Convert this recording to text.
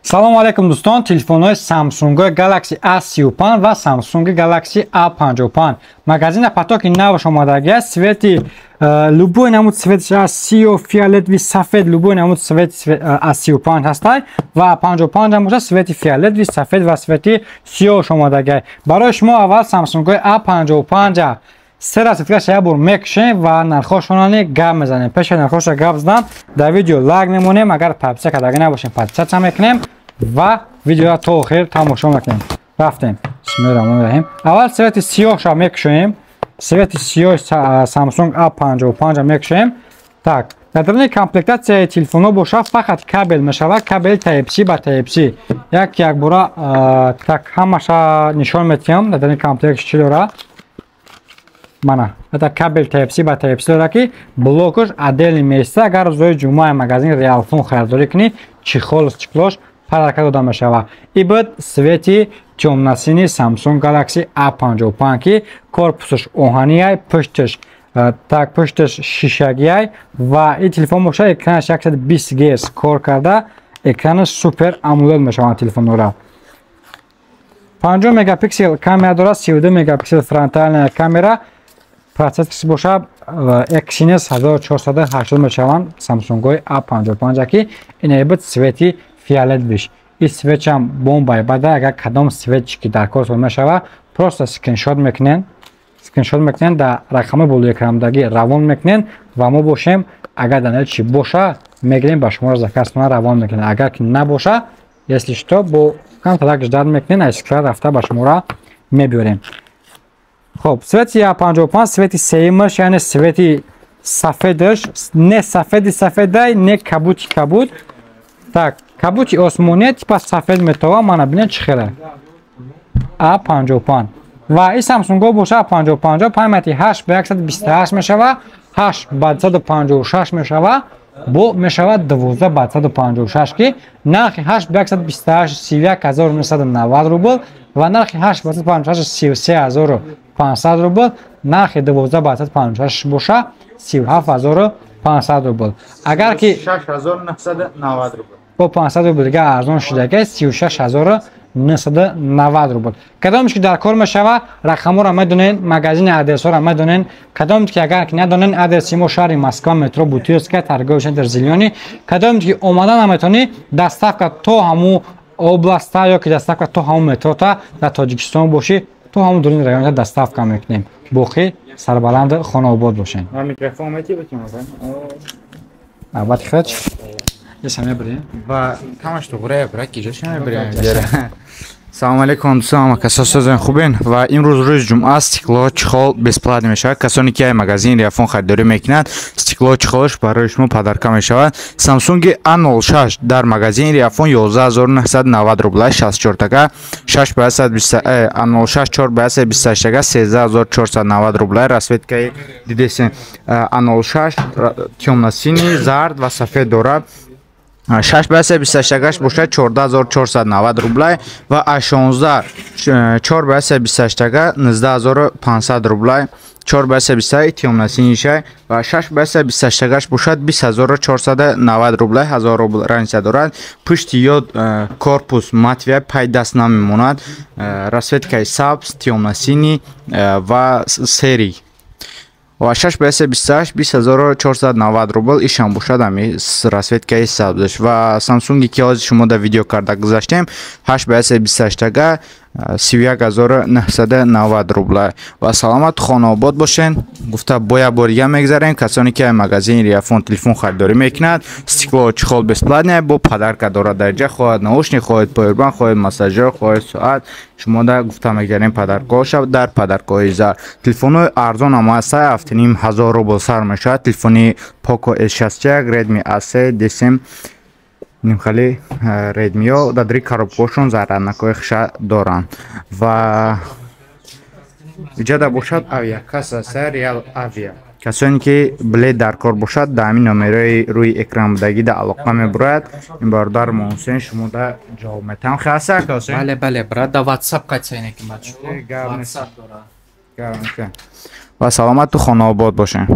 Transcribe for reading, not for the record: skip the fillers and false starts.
Салому алейкум, дӯстон. Телефонҳои Samsung Galaxy A35 ва Samsung Galaxy A55 магазина потоки навш омадагӣ аст. Цвети любой намуд цветш аст: сиё, фиолетовый, сафед, любой намуд цвет A35 ҳастай ва A55 ҳам бошад, цвети фиолетовый, сафед ва цвети сиёш омадагӣ. Барои шумо аввал Samsung A55 се расцветкаш як бор мекушем ва нархошонани гап мезанем. Пеши нархоша гап задан, дар видео лайк мемонем, агар подписка кардагӣ набошем, подписаться мекунем ва видеоро то охир тамошо мекунем. Рафтем, бисмиллоҳир. Аввал цвети сиёҳша мекушоем. Цвети сиёҳ Samsung A55 мекушоем. Так, дар даруни комплектатсияи телефонҳо боша, фақат кабел мешавад, кабели Type-C ба Type-C. Як якбора так ҳамаша нишон метиҳам, дар даруни комплект чӣ дора. Мана, это кабел Type-C ба Type-C дора, ки блокаш отдельный места. Агар рӯзои ҷумъаи магазин Реалфон харидорӣ кунӣ, чехол, стеклош подарка дода мешавад. И буд цвети тёмно-синий Samsung Galaxy A55, ки корпусаш оҳанияй, пушташ, так, пушташ шишагияй. Ва ин телефон боша, экранаш 120 Гц кор карда, экранаш Super AMOLED мешавад. Телефонора 50 мегапиксел камера дорад, 32 мегапиксел фронтальная камера. Процессорш боша Exynos 1480 мешаванд Samsung A55, ки ин буд цвети фиолетовыйш. Ин цветшам бомбай бада. Агар кадом цветчи ки дар кор мешава, просто скриншот мекунен, скриншот мекунен, дар рақами болои экрандагӣ равон мекунен ва мо бошем, агар дар чӣ боша, мегирем, ба шуморо заказ кунан, равон мекунем. Агар ки набоша, если что, бо камтарак ждать мекунен, аз склад рафта ба шуморо мебиёрем. Хоб, цвети А55, цвети сеюмаш, яъне цвети сафедаш, не сафеди сафедай, не кабути кабуд. Так, кабути осмония, типа сафед метова. Мана, бинед, чӣ хеле А55. Ва ин Самсунго боша, А55 памяти 8 ба 128 мешава, 8 ба 256 мешава, бо мешавад 12 ба 156, ки нархи 8 ба 128 31 990 рубл ва нархи 8 ба 156 33 500 рубл, нархи 12 ба 156 боша 37 500 рубл. Агар ки 6990 рубл. Бо 500 рубл дига арзон шудага, 36 990 рубл. Кадомеш ки дар кор мешава, рақамҳоро медонен, магазини адресҳоро медонен. Кадомеш ки агар ки надонен, адреси мо: шаҳри Москва, метро Бутырская, торговый центр «Зелёный». Кадомеш ки омада наметонӣ, доставка то ҳамун областа ё ки доставка то ҳамун метрота, дар Тоҷикистон бошӣ, то ҳамун дуруни районта доставка мекунем. Боқӣ сарбаланду хонаобод бошен. Микрофон мети? Албатта, хеч еса мебарем. Ва камаш туғрая бра, ки ҷоша мебарем. Салому алейкум, дӯстон, касо созен, хубен? Ва имрӯз рӯзи ҷумъа, стекло, чехол бесплатно мешавад. Касоне ки ай магазин Реафон харидорӣ мекунанд, стекло, чехолш барои шумо подарка мешавад. Samsung A06 дар магазини Реафон 11 990 рубла, 64 така, 6 ба 120, A06 4 ба 128 така, 13 490 рубла. Расцветкаи дидесен, A06 тёмно-синий, зард ва сафед дорад. 6 ба 128 бошад 14 490 рублай ва А16 4 ба 128 19 500 рублай. 4 ба 128 тёмно-синийшай ва 6 ба 128 бошад 20 490 рублай, 1000 рубл разница дорад. Пушти ёд корпус матовый, пай даст намемонад. Расцветкаи сабз, тёмно-синий ва серый. Ва 6 ба 128 20 490 рубл, ишам бошад ами расцветкаи сабзаш. Ва Самсунги, ки ҳозир шумо дар видео карда гузаштем, 8 ба 128 тага 31 990 рубла. Ва саломату хонаобод бошен гуфта, бо як бор дига мегзарем. Касоне ки магазини Реафон телефон харидорӣ мекунад, стекло, чехол бесплатно бо подарка дорад. Дар ҷа хоҳад наушник, хоҳад повербанк, хоҳад массажёр, хоҳад соат, шумо да гуфта мегзарем, подаркаҳоша дар подаркаҳои зар. Телефонҳои арзон ҳам ҳаста, 7500 рубл сар мешавад. Телефони Poco S61, Redmi A3, десем нимхали Redmi-ё дар дри коробкаҳошон зарядникҳои хиша доранд. Ва иҷода бошад авиакасса аста, Реал Авиа. Касоне ки билет дар кор бошад, дар ҳамин номерои рӯи экран будагӣ да алоқа мебурояд. Ин бародар Муҳсин шумо да ҷавоб метаҳам. Хеста, ака Ҳусейн? Бале, бале, брат, да WhatsApp қайтсайне ки мачу. Гап нест. WhatsApp дора. Гап нест. Ва саломату хонаобод бошед.